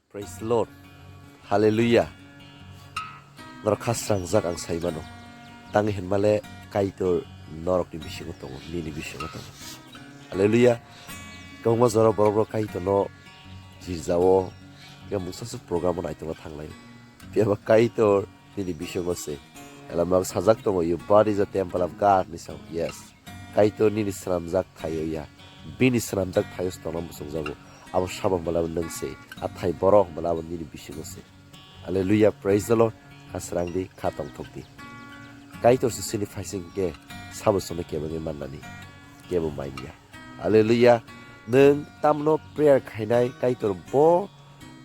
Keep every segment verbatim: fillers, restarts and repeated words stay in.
Praise the Lord. Hallelujah. Norok kha srangjak ang sai mano. Tangwi hinmale Kaitor norokni bisingo tongo, nini bisingo tongo. Hallelujah. Kwbangma jora borok rok Kaitorno girjao, ya mungsa se program o naitokna thanglai. Phiya ba Kaitor nini bisingo se. Ela map sajak tongo, "Your body is a temple of God," ni sao. Yes. Kaitor nini swnamjak thaio ya. Bini swnamjak thaio se tongna muchungjago. Abo sabo hwnmale abo nwng se. A thai borok hwnmale abo nini bisingo se. Hallelujah, praise the Lord. Kha srang di, kha tongthok di. Kaitor se sini phaising khe sabo sono kebengwi mannani. Kebo manya. Hallelujah. Nwng tamno prayer khainai Kaitor bo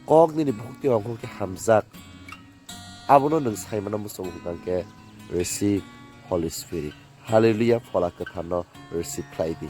kok nini bhukti ongkhor khe hamjak. Abono nwng saimano muchungo hwnkha khe receive Holy Spirit. Hallelujah, Phola Kwtharno receive khlai di.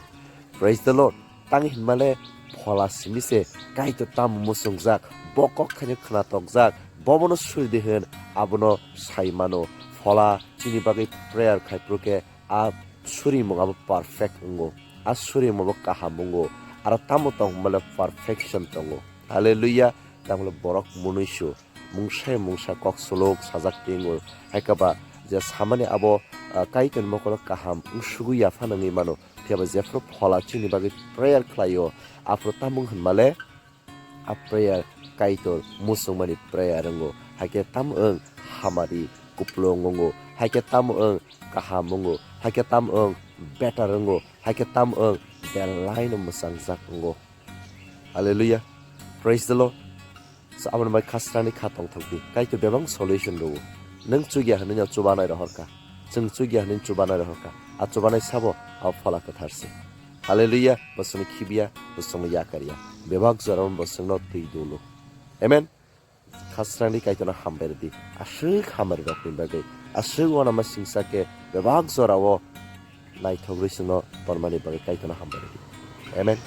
Praise the Lord. Tang hinmale Phola simi se Kaitor tamo muchungjak, bo kok thaino khna tokjak, bobono suri di hwn, abono saimano. Phola chini bagwi prayer khai phuru khe a surimung abo perfect wngo. A surimung abo kaham wngo. Aro tamo tong hinmale perfection tongo. Hallelujah. Tamle borok munuisu mungsa mungsa kok suluk sajak tingo. Haikhe ba je samani abo, ah, Kaitorni mokolo kaham wngsugwi yapha nangwi mano. Phiya ba jephru Phola chini bagwi prayer khlaio, aphuru tamung hinmale a prayer Kaitor muchungmani prayer wngo. Haikhe tamo wng hamari kupulung wngo. Haikhe tamo wng kaham wngo. Haikhe tamo wng better wngo. Haikhe tamo wng belaino mwchangjak wngo. Hallelujah. Praise the Lord. So, aboni bai khasrani kha tongthok di. Kaitor bebak solution rwo. Nwng chukya hwnwi no chubanai rohorkha. Chwng chukya hwnwi chubanai rohorkha. A chubanai sabo, abo Phola Kwthar se. Hallelujah. Bosongno khibiya, bosongno yakarya. Bebak jorao bosongno twi dolo. Amen. Khasrani Kaitorno hambai rwdi. Aswk hamari rokni bagwi. Aswk wanama singsa khe bebak jorao naithok rwi chwngno tonmani bagwi Kaitorno hambai rwdi. Amen.